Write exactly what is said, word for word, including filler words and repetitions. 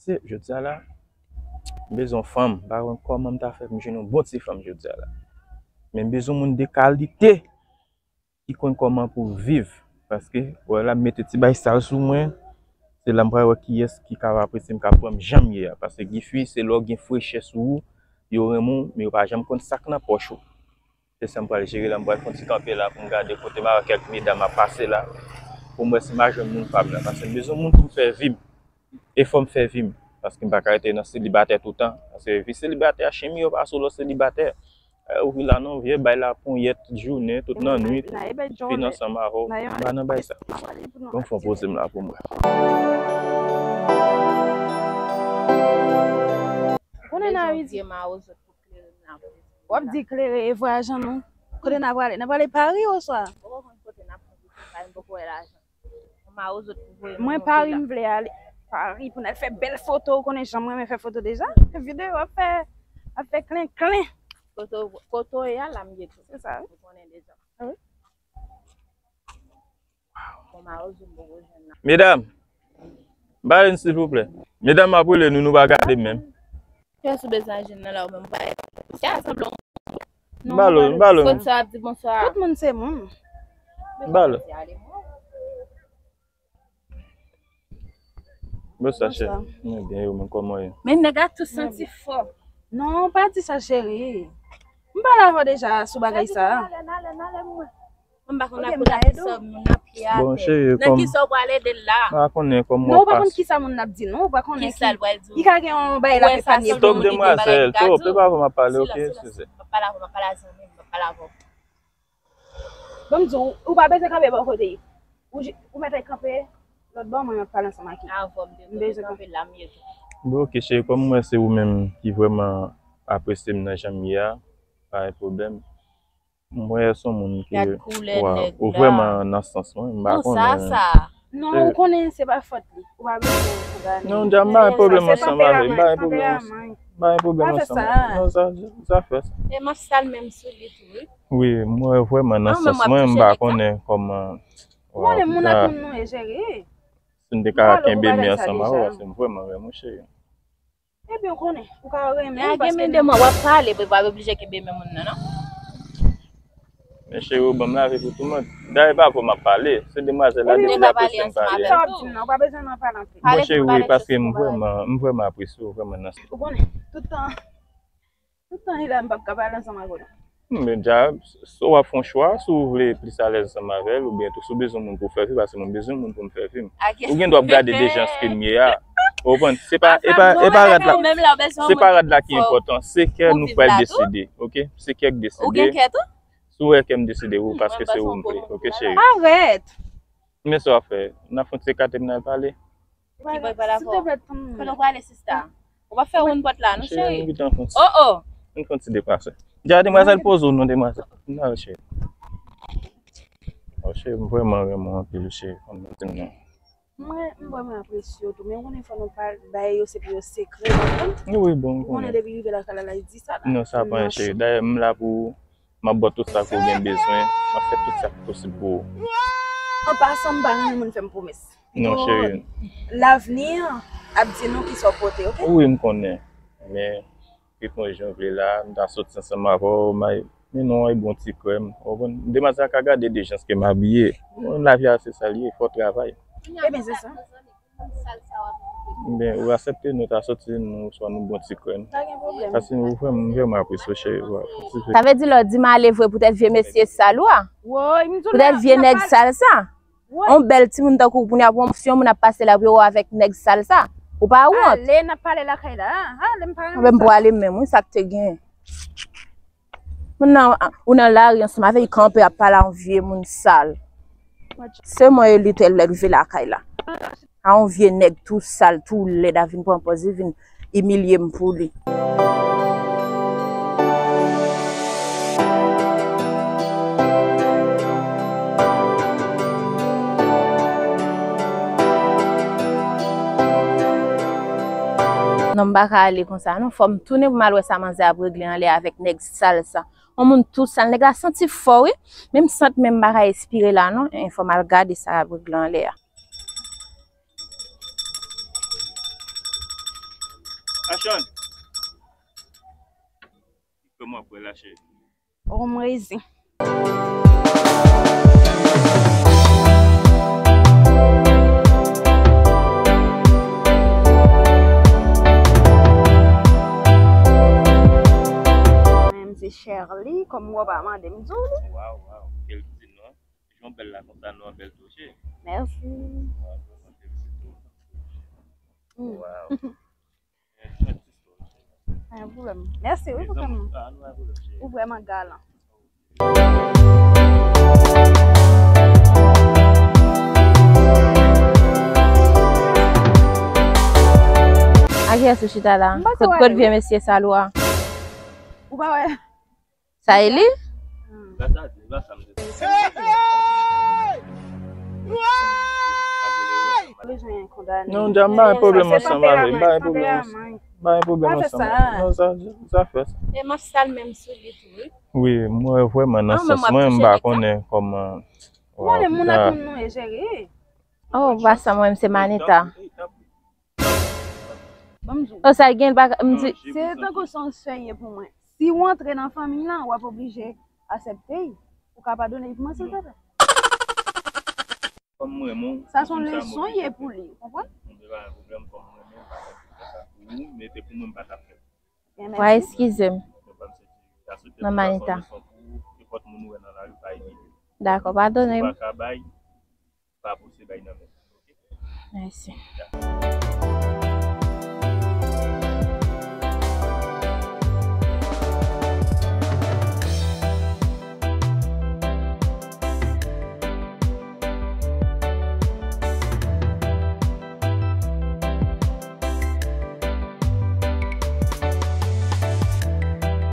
Se, jodi a la, m bezwen yon fanm. M pa konn kòman m ta fè pou m jwenn yon bon ti fanm jodi a la. Men m bezwen moun de kalite ki konn kòman pou viv. Paske, wè la, m mete ti bay sal sou mwen. Se la m pral wè kiyès ki ka apresye m, ka pran m jan m ye a. Paske gen fi, se lè w gen frechè sou ou, yo renmen w, men yo pa janm konn sa k nan pòch ou. Se sa m pral jere la, m pral fè yon ti kanpe la pou m gade kote m a wè kèk medam ap pase la. Pou m wè si m a jwenn moun pa m nan. Paske m bezwen moun pou m fè vi m. E fò m fè vi m. Paske m pa ka rete nan selibatè toutan. Paske vi selibatè a chimye, yo pa sou lòt selibatè. Eh, ou vin la non, vye bay laponyèt tout jounen, tout nan nwit. Vin ansanm avè w. M pa nan bay sa. Bon, fò poze m la pou m wè. Konnen n a vye mawozo. W ap di klere e vwayajan nou. Kote n a prale? N a prale Pari oswa? Mwen Pari, m vle ale Pari pou n al fè bèl foto. Ou konnen jan m renmen fè foto deja. Fè videyo, ap fè, ap fè klen klen. Kote w ye a, la m ye tou. Se sa, wi. Ou konnen deja. Medam, ba youn silvouplè. Medam, m ap rele nou, nou pa gade m menm. Kiyès ou bezwen jwenn nan la ou menm, ou pa fè sanblan. M ba l, m ba l. Kot sa ap di bonswa? Tout moun se moun. M ba l. Bonswa, cheri. Mwen byen, ou menm, kòman w ye? Men nèg la tou santi fò. Non, pa di sa, cheri. M pale avè w deja sou bagay sa. Mwen pa konn ak kote ki sòm moun ap ye a. Bon, cheri, nan kisa w pral ede l la? Pa konnen kòman w ap pase. Non, ou pa konn kisa moun ap di, non, ou pa konnen ki, ki ka gen yon bagay l ap epanye pou moun ki gen bagay gad ou. Stop, demwazèl, stop, e pa avè w m ap pale, ok, eskize. M ap pale avè w, m ap pale a zanmi m, m ap pale avè w. Bon, m di w, ou pa bezwen kanpe bò kote. Ou, ou mèt kanpe lòt bò, mwen m ap pale ansanm ak li. Avè w, m bezwen kanpe la, m ye tou. Bon, ok, cheri, kòm m wè se ou menm ki vrèman apresye m nan jan m ye a, pa gen pwoblèm. M wè se yon moun ki, waw, ou vrèman nan sans mwen, m pa konnen. Non, ou konnen se pa fòt li. Ou pa bezwen kondane. Non, m pa gen pwoblèm ansanm avè l, m pa gen pwoblèm ansanm, m pa gen pwoblèm ansanm avè l. Non, sa, sa fè sa. E m ap sal menm sou li tou, wi. Wi, m wè vrèman nan sans mwen, m pa konnen kòman, waw, si m te ka kenbe men ansanm avè w, paske m vrèman renmen w, cheri. Ebyen, ou konnen, ou ka renmen l paske gen men de mwa w ap pale, w pa oblije kenbe men moun nan, non. Men cheri, ou ban m lavi pou tout mond. Dayè, pa avè w m ap pale. Se demwazèl la depi l apresye m pale. Sa w ap di m nan, ou pa bezwen nan pale anpil. Bon, cheri, wi, paske m vrèman, m vrèman apresye w, vrèman nan. Ou konnen, tout tan, tout tan li la, m p ap ka pale ansanm avè w. Men dja, si w ap fè yon chwa, si w vle plis alèz ansanm avè l, oubyen tou si w bezwen moun pou w fè vi, paske mwen bezwen moun pou m fè vi m. Ou gen dwa ap gade de jan ke m ye a. Ou konprann? Se pa, e pa, e pa rad la, se pa rad la ki enpòtan. Se kè nou pral deside, ok? Se kè k deside. Si w wè kè m deside, wi, paske se ou m vle, ok, cheri? Arèt! Men sa w ap fè, n ap fè yon ti ekate pou n al pale. Ki bòy pale avè w? Kote w prale, sista? Ou pa fè woun pòt la, non, cheri. Oh, oh! Ann fè yon ti deplase. Dja, demwazèl, poze w non, demwazèl. N ale, cheri. Oh, cheri, m vrèman renmen w anpil, cheri. Fò m di w non. Mwen, m vrèman apresye w tou, men ou konnen fò nou pa bay yo, se pou yo sekrè, ou konprann? Wi, bon, m konnen. Ou konnen depi rive lakay la, la, li di sa la. Non, sa pa anyen, cheri. Dayè, m la pou ou. M ap ba w tout sa ke w gen bezwen. M ap fè tout sa ki posib pou ou. An pasan, m pa renmen moun fè m pwomès. Non, cheri. Lavni ap di nou kisa w pote, ok? Wi, m konnen. Men, pi pran jan w vle la, m ta soti ansanm avè w, men non, e bon ti krèm. Ou konprann? Demwazèl ka gade de jan ke m abiye. Lavi a se sa l ye, fò w travay. Ebyen, se sa. Ebyen, ou aksepte nou ta soti nou swa nou bon ti krèm. Pa gen pwoblèm. Paske nou vrèman, m vrèman apresye w, cheri. Sa vle di lè w di m ale vre poutèt vye mesye sal ou a? Poutèt vye nèg sal sa? On bèl timoun tankou w, kounye a pwomosyon moun ap pase la pou yo wè w avèk nèg sal sa. Ou pa wont? Ale, n ap pale lakay la. Ale, m pa renmen sa. Anben, m prale menm, wi, sa k te gen. Moun nan, ou nan lari ansanm avè l, kanpe ap pale a yon vye moun sal. Se mwen e li te lè rive lakay la. A yon vye nèg tou sal, tou lèd, a vin pran pòz li, vin imilye m pou li. Non, m pa ka ale konsa, non. Fò m tounen pou m al wè sa manzè ap regle anlè avèk nèg sal sa. Yon moun tou sal, nèg la santi fò, wi. Men m santi menm m pa ka espire la, non. E, fò m al gade sa l ap regle anlè a. John. Kòman w ap wè la, cheri? Yon rèzin. Mwen se Sherly, kòm ou pa mande m di w li. Waw, waw, kèl ti non. Jan w bèl la konsa, non, bèl tou, cheri. Mèsi. Waw, mwen felisite w. Mm. Waw. Pa gen pwoblèm. Mèsi, wi, pou kòman. Ou vrèman galan. A kiyès ou chita la? Kot, kot vye mesye sa lwa? Ou pa wè? Sa e li? Sa sa di, sa sa m di. Bezwen kondane. Non, dja m pa gen pwoblèm ansanm avè l. M pa gen pwoblèm ansanm. M pa gen pwoblèm ansanm avè l. Non, sa, sa fè sa. E m ap sal menm sou li tou, wi. Wi, mwen vrèman nan sans mwen, m pa konnen kòman. Ou konnen moun ak moun nou e jere. Oh, pa sa mwen, se Manita. Ban m di w. Oh, sa gen bagay, m di. Se tankou se yon sèye pou mwen. Si w antre nan fanmi lan, w ap oblije aksepte l. Ou ka padone l pou mwen, silvouplè? Kòm mwen, mwen. Sa se yon leson ye pou li, ou konprann? Mwen pa gen pwoblèm, kòm mwen, mwen pa gen pwoblèm sa. Ou mete pou mwen, m pa t ap fè. Byen, Wa mèsi. Eskize m. Mwen pa m senti. Nan Manita. Nenpòt moun ou wè nan lari, pa ede li. Dakò, padone Ou m. pa ka bay, pa pouse bay nan men. Mèsi.